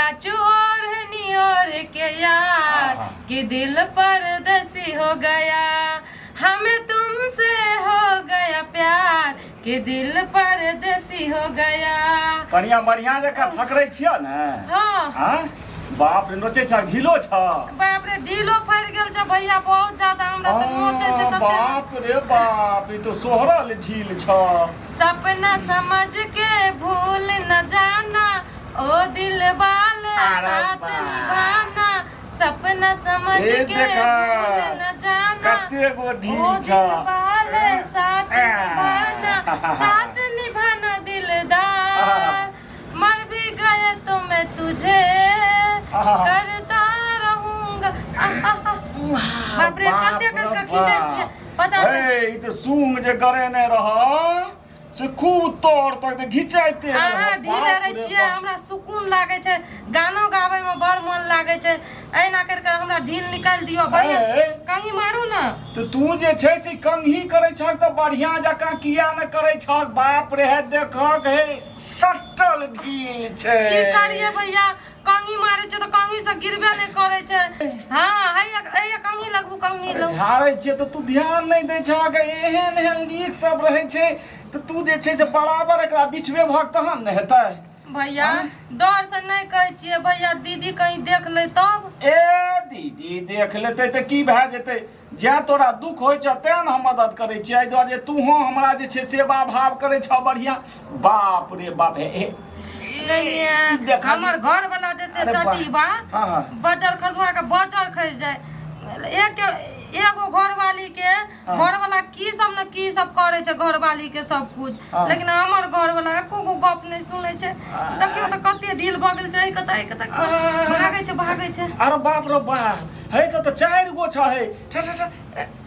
काचू ओढ़नी ओढ़ के यार आहा। कि दिल परदेसी हो गया, हमें तुमसे हो गया प्यार, कि दिल परदेसी हो गया। कनिया बढ़िया जकाँ थकरै छियै ने? हाँ। आँय? बाप रे, नोचै छ, ढीलो छ। बाप रे, ढीलो फड़ि गेल छै भैया बहुत ज्यादा, हमरा तऽ नोचै छै तते। बाप रे बाप, ई तो सोहरल ढील छ। सपना समझ के भूल न जाना ओ दिल वाले, अरे साथ बा। निभाना, सपना समझ ए के देखा, भूल न जाना कते गो ओ ढील छ। दिल वाले, साथ निभाना, साथ निभाना दिलदार, मर भी गए तो मैं तुझे करता रहूंगा। बाप रे, कते कस के खींचै छियै पता छै? हे, ई तऽ सूंग जे गड़ेने रह से खूब तोड़ तक तऽ घिचाइते रह। अहाँ ढील बाप रहै रे छियै, बाप। हमरा सुकून लागै छै, गानो गाबै मे बड़ मन लागै छै। एहिना करि कऽ हमरा ढील निकालि दियौ बढ़िआँ से। ए। कंघी मारू ने। तऽ तू जे छै से कंघी करै छहक तऽ बढ़िआँ जकाँ किया ने करै छहक? बाप रे, हे देखहक, हे सटल ढील छै। की करिए भैया, कंघी मारै छै तऽ कंघी से गिरबे नहि करै छै। हँ, हैया हैया, कंघी लगबू, कंघी अरे लगबू। झाड़ै छियै तऽ तू ध्यान नहि दै छहक। एहन एहन लीक सब रहै छै तऽ तू जे छै से बराबर एकरा बिछबे भक तहन ने हेतै। भैया, डर से नहि कहै छियै भैया, दीदी कहीं देख ले तब। ए, दीदी देख लेतै तऽ की भए जेतै? जैं तोरा दुख होइ छह तें ने हम मदद करै छियै, एहि दुआरे जे तूहो हमरा जे छै सेवा भाव करै छह बढ़िआँ। बाप रे बाप, हे हे नहि, देखा। हमर घर वाला जे छै अरे बा- टटीबा हाँ, हाँ। बजर खसवा के बजर खसि जाय। एक एगो घरवाली के घरवाला की सब ने की सब करे छै घरवाली के सब कुछ, लेकिन हमर घरवाला एको गो गप नहि सुनै छै। देखियौ तऽ कते ढील भऽ गेल छै, कतऽ कतऽ भागै छै, भागै छै। अरे बाप रे बाप, हे तऽ चारि गो छ, हे छ छ छ।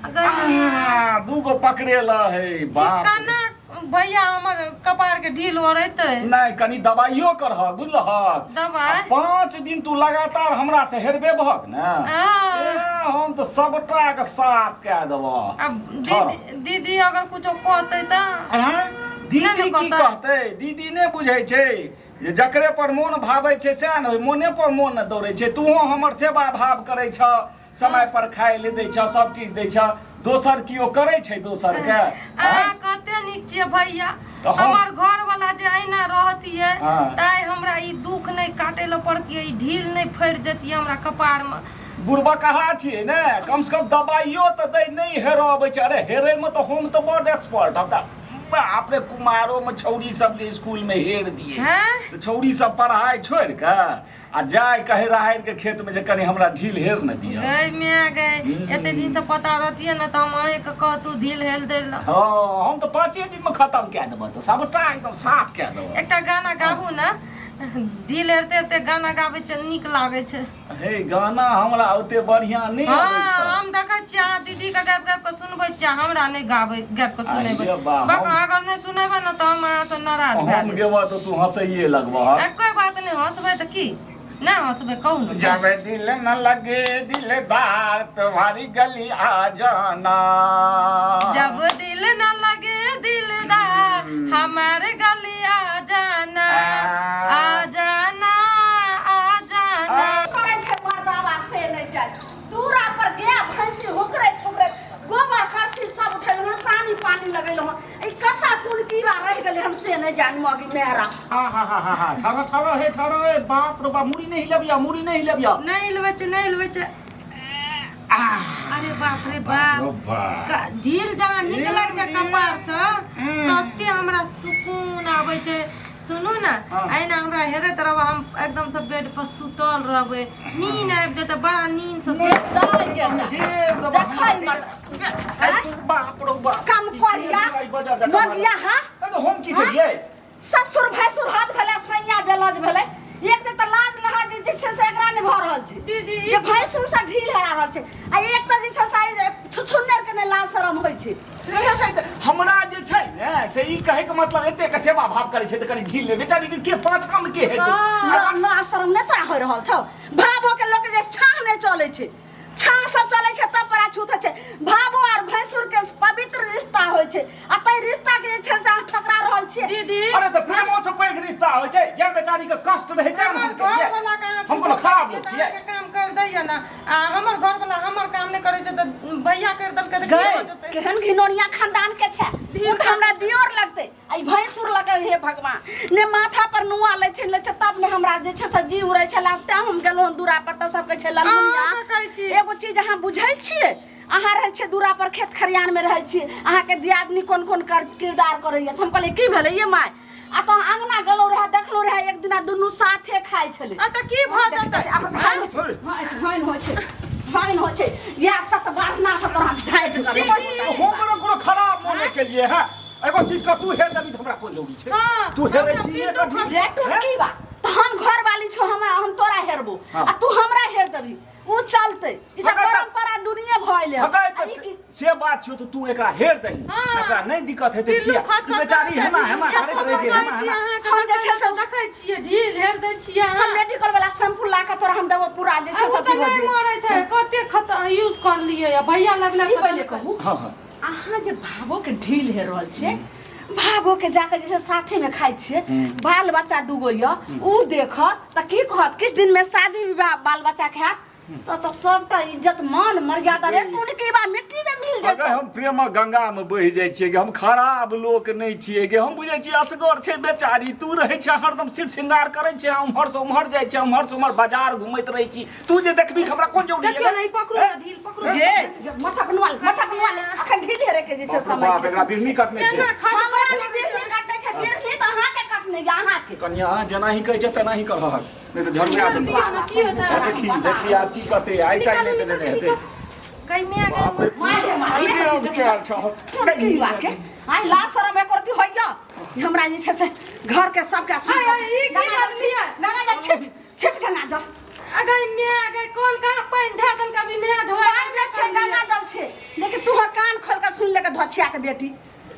अगर दू गो पकड़ेला है ई बाप। केना भैया हमर कपार के ढील ओढ़ेतै? नहि, कनि दबाइयो करह, बुझलहक? दबाइ? आ 5 दिन तू लगातार हमरा से हेरबे बहक ने, ए, हम तऽ सबटा के साफ कए देबह। अब दीदी, दीदी अगर कुछो कहतै तऽ? आँय? दीदी नहि की कहतै। कहतै? दीदी नहि बुझै छै जे जकरे पर मोन भाबै छै सएह ने, ओहि मोने पर मोन ने दौड़ै छै। तूहो हमर सेवा भाव करै छह, समय पर खाय ले दै छह, सब किछु दै छह। दोसर केओ करै छै दोसर के? अहाँ कते नीक छियै भैया। तऽ हम- हमर घर वाला जे अहिना रहतियै ताहि हमरा ई दुख नहि काटे लए पड़तियै, ई ढील नहि फड़ि जतियै हमरा कपार मे। बुढ़बा कहा छियै ने, कम से कम दबाइयो तऽ दै नहि हेरऽ अबै छै। अरे, हेरै मे तऽ हम तऽ बड एक्सपर्ट। हम तऽ बाप रे, कुमारो मे छौड़ी सब जे स्कूल मे हेर दिए हैं तऽ छौड़ी सब पढ़ाइ छोड़ि कऽ आ जाय कहे राहरि के खेत में जे कनि हमरा ढील हेर ने दिअ। गई माय गई, एते दिन से पता रहतियै ने तऽ हम अहें के कहतू ढील हेल दै लए। हँ, हम तऽ 5 दिन मे खतम कए देबऽ, तऽ सबटा एकदम साफ कए देबऽ। एकटा गाना गाबू ने, ढील हेरते हेरते गाना गाबै छै, नीक लागै छै। हे, गाना हमरा ओते बढ़िया नहि अबै छै। हम देखै छियै अहाँ दीदी के गाबि गाबि कऽ सुनबै छियै, हमरा नहि गाबै गाबि कऽ सुनेबै। आहिरे बा, बक, अगर नहि सुनेबै ने तऽ हम अहाँ से नाराज भए हम जेबै। गेबऽ तऽ तू हंसैये लगबह। आ, कोइ बात नहि, हँसबै तऽ की नहि हँसबै, कहू ने। जब दिल न लगे दिलदार तुम्हारी गली आ जाना। जब दिल न लगे दिलदार हमारे गली आ जाना, आ जाना, आ जाना। करै छै मर्दावा से नहि जाय। दूरा पर गाय भैंसी हुकरैत हुकरैत गोबर करसी सब उठेलहुँ हँ, सानी पानी लगेलहुँ हँ। ई कतऽ कोन कीड़ा रहि गेलै हम से नहि जानी मगी मेहरा। हा हा हा हा हा, ठहरो ठहरो, हे ठहरो, हे बाप रे बाप, मुड़ी नहीं हिलबिया, मुड़ी नहीं हिलबिया। नहि हिलबै छै, नहि हिलबै छै। अरे बाप रे बाप, ढील जहाँ निकलै छै कपार से तते हमरा सुकून आबै छै। सुनू ने, एहिना हमरा हेरैत रहब, हम एकदम से बेड पर सुतल रहबै, नींद आबि जेतै, बड़ा नींद से देखै मत बाप रे बाप, कम करिया मगिया। हा, हम की करियै? ससुर भैंसुर हाथ भेलै, सैया बेलज भेलै। एक तऽ लाज लहाज जे छै से एकरा नहि भऽ रहल छै दीदी जे भैंसुर से ढील हेरा रहल छै, आ एक तऽ जे छै से छुछुन्नर के नहि लाज शरम होइ छै। हमरा जे छै ने से ई कहै के मतलब एते के सेवा भाव करै छै तऽ कनि ढील ले बेचारी के, के पाछा मे के हेतै? लाज शरम नहि तोरा होइ रहल छौ? भावो के लोक जे छाह नहि चलै छै, छाह सब चलै छै तब पर अछूत होइ छै। भावो आर भैंसुर के पवित्र रिश्ता होइ छै, आ ताहि रिश्ता के जे छै से अहाँ ठकरा रहल छियै। दीदी। अरे, तऽ प्रेमो से पैघ रिश्ता होइ छै। जे बेचारी के कष्ट रहै तें ने हमर हम कहियै। घर वाला के हम कोनो किछो खराब करै लोक छियै तऽ छियै अहाँके काम कर दैया ने आ हमर घर वाला हमर काम नहि करै छै तऽ भैया कर देलकै तऽ की गए हो जेतै केहन घिनौनिया खानदान के छै उ तऽ हमरा दियोर लगतै आ ई भैंसुर लगै हे भगवान ने माथा पर नुआ लै छै लै छै तब ने हमरा जे छै से जी उड़ै छलै तें हम गेलहुँ हन दूरा पर तऽ सब कहै छै ललमुनिया अहाँ कहै छी। एगो चीज अहाँ बुझै छियै अहाँ रहै छियै दूरा पर खेत खरिहानमे रहै छियै अहाँके दियादनी कोन कोन कर किरदार करैया तऽ हम कहलियै की भेलै ये माय आ तऽ अङ्गना गेलहुँ रहए देखलहुँ रहए एक दिना दुनू साथे खाइ छलै आ तऽ की भऽ जेतै आब धान होइ छै धान होइ छै धान होइ छै इएह सत बारना से तोरा झाँटि कऽ हमरा कोनो खराब मोन के लिए है एगो चीज का तू हेर देबी तऽ हमरा कोन जरूरी छै हाँ, तू हेरै हमरा छी पिल्लू एक अथी रे टुटकी बा तऽ हम घर वाली छौ हमरा हम तोरा हेरबो हाँ। आ तू हमरा हेर देबी उ चलतै ई तऽ हकै तऽ- परंपरा दुनिया भइल है हकै आ तऽ ई की- से बात छियौ तऽ तू एकरा हेर दही हाँ। एकरा नहि दिक्कत हेतै पिल्लू किया खत ई खत बेचारी करै छै। हेमा हेमा एको करैत रहै बेर छै कहै हेमा छियै हेमा अहाँके हम जे देखै छै से- देखै छियै ढील हेर दै छियै हम अहाँ मेडिकल वाला शैम्पू ला के तोरा हम देबो पूरा जे छै आ ओ सब तऽ नहि मरै छै कते खत यूज कर लियै आ भैया लगलै ई पहिले कहू हँ हँ अहाँ जे भावो के ढील हेर रहल छियै भावो के जाके जे छै साथे में खाइ छियै बाल बच्चा दूगो यऽ उ देखत तऽ की कहत किछु दिन में शादी विवाह बाल बच्चा के हैत तऽ तऽ सबटा इज्जत मान मर्यादा रे टुनकी बा मिट्टी में मिल अगर जेतौ हम प्रेमक गंगा में बहि जाइ छियै हम खराब लोक नहि छियै गे हम बुझै छियै असगर छै बेचारी तू रहै छै हरदम सिर श्रृंगार करै छै उम्हर से उम्हर जाइ छै उम्हर से उम्हर बाजार घुमैत रहै छी तू जे देखबी हमरा कोन जरूरी देखियौ ने ई पकड़ू ने ढील पकड़ू ने। जे माथा पर नुआ माथा पर नुआ अखन ढील हेरे के जे छै समय बाप छै एकरा बिरनी कटने छै एना खत हमरा नहि बिरनी कटै छै बिरनी तऽ अहाँके कटने यऽ अहाँके कनिया जेना ही कहै छै तेना ही करहक नहि तऽ झड़ुआ दियौ देतौ ने की होतै देखी देखी आब की करतै आइ तक नहि देने हेतै गई मिया गई मारे मारे केल छह की बात के आइ ला शरम एको रति होइया हमरा जे छै से घर के सबके सुन आइ, आइ, ई की बात छियै? गंगा जल छिट छिट गंगा जल अगई मिया गई कौन कहाँ पानि धए देलकै अभी नहा धोआ पानि नहि छै गंगा जल छै लेकिन तू कान खोल के सुन ले के धोछिया के बेटी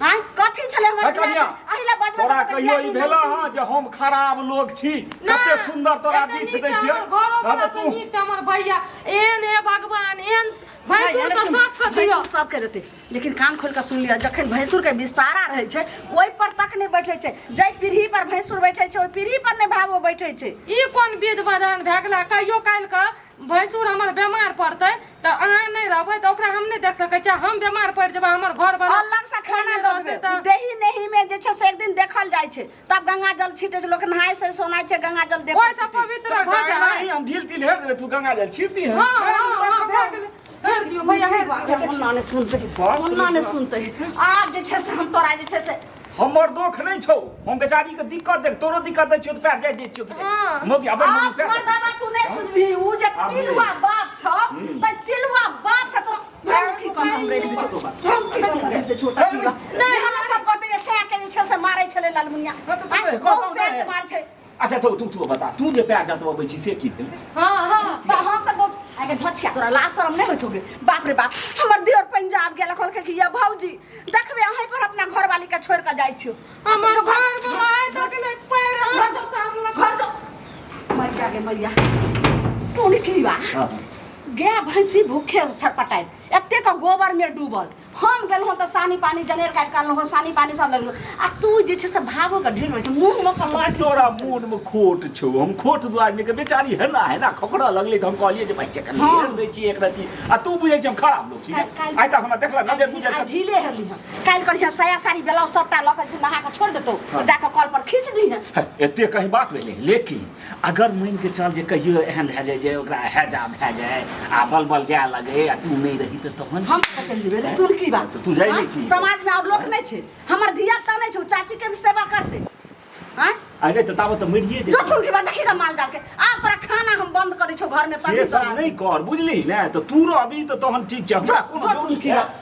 आँय कथी छलै हमर हे कनिया, अहिला बजबै तोरा तऽ कहियो ई भेला हँ जे हम खराब लोग छी कते सुंदर तोरा बीछ दै छियै घरो हँ वाला तऽ से तू नीक छै हमर भैया एहन हे भगवान एहन भैंसुर तऽ सबके दियौ भैंसुर सबके देतै लेकिन कान खोल के सुन लिअ जखन भैंसुर के विस्तारा रहै छै ओहि पर तक नहि बैठै छै जाहि पीढ़ी पर भैंसुर बैठै छै ओहि पीढ़ी पर नहि भावो बैठै छै ई कोन विध विधान भए गेलै कहियो काल्हि के भैंसुर हमर बेमार पड़तै तऽ अहाँ नहि रहबै तऽ ओकरा हम नहि देख सकै छियै हम बेमार पड़ि जेबै हमर घर वाला अलग से खाना दऽ रहतै देबै तऽ देही नेही में जे छै से एक दिन देखल जाइ छै तब गंगा जल छीटै छै लोक नहाय से सोनाय छै गंगा जल देख ओहिसँ पवित्र भऽ एना जाइ ही हम ढील तील हेर देबै तू गंगा जल छीट दी हँ हँ हँ भए गेलै हेर दियौ भैया हेर दियौ ओना नहि सुनतै ओना नहि सुनतै आब जे छै से हम तोरा जे छै से हमर दोख नहि छौ हम बेचारी के दिक्कत देख तोरो दिक्कत दै छियौ तऽ पैर जाइ दै छियौ कि हाँ। मौगी अबै मौगी आब पैर मर्दावा तू नहि सुनबही उ जे आब नहि। तिलुआ बाप छौ तऽ तिलुआ बाप से तोरा भ्रम कऽ हम रखि दै छियौ भ्रम कऽ हम रखि दै छियौ तिलुआ नहि। हमरा सब कहतै जे सएह के जे छै से मारै छलै लालमुनिया हाँ, तऽ तू आँय, कहतौ बहुत सएह के नहि। मार छै अच्छा तू तू तू बता तू जे पैर जतबबै छी से की भेलै हँ हँ तऽ हम तऽ बहुत आगे धछिया तोरा लाज शरम नहि होइ छौ गे बाप रे बाप हमर दियोर पंजाब गेल कहलकै कि ये भौजी देखबै अहीं पर अपना घरवाली के छोड़ि कऽ जाइ छियौ हमर घर वाला आइ तक नहि पैर हाथ से सारलक घर जो मैया गे मैया तू निकली बा हाँ। गाय भैंसी भूखे छटपटाइत एतेक गोबर में डूबल हम गेलहुँ तऽ सानी पानी जनेर काटि कऽ अनलहुँ सानी पानी सब लगलहुँ आ तू जे छै से भावो के ढेर होइ छै मुँह मे के लाठी तोरा मोन में खोट छौ हम खोट दुआरे नहि के बेचारी हेना हेना खोकड़ऽ लगलै तऽ हम कहलियै जे बच्चे कनि हाँ। हेर दै छियै एक रत्ती आ तू बुझै छी हम खराब लोक छी काल्हि- आइ तक हमरा देखल नजर गुजर आइ ढीले हेरली हँ काल्हि करिहे साया साड़ी ब्लाउज सबटा लऽ कऽ जे नहा कऽ छोड़ि देतौ तऽ जाकऽ कल पर खींच दीहे एते कहीं बात भेलै लेकिन अगर मानि के चल जे कहियो एहन भए जाय जे ओकरा हैजा भए जाय आ बल बल जाय लगे आ तू नहि रही तऽ तहन हम कतऽ चलि जेबै रे तू की बात तू जाइ नहि हाँ? छी। समाज में और लोक नहि छै हमर धिया पुता नहि छै ओ चाची के भी सेवा करतै आँय अरे तऽ ताबत तऽ मरिए जो जेतै ठुनकी बात देखी माल जाल के आब तोरा खाना हम बंद करै छौ घर में से सब नहि कर बुझली ने तऽ तू रहबी तऽ तहन ठीक छै हमरा जो कोनो जो जरूरी ठुनकी छै बात।